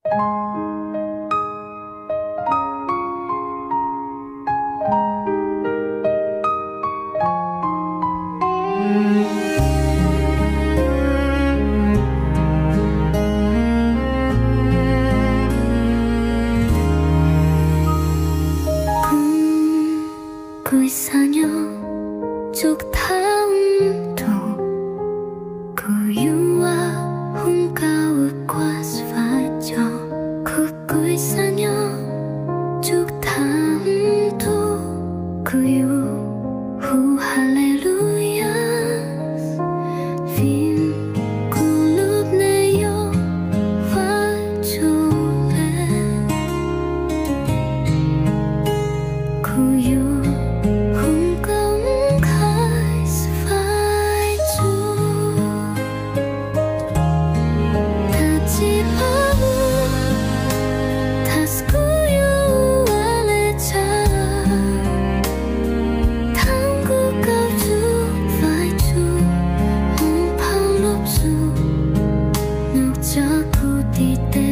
Kuv xav nyob tsuj thaj ntuj, kuv yuav ua hluas nkauj uas kuaj xwb fais tso. Kuv, kuv xav nyob tsuj thaj ntuj, kuv yuav hu Haleluyas, vim kuv lub neej yog Vajtswv lub neej. Kuv yuav hu nkauj qha xwb fais tso. Tag tsis paub ua, tag kuv yuav ua li cas, thov kuv koj tsuj fais tso, hloov phau lub zog, nug tso kuv tim teb.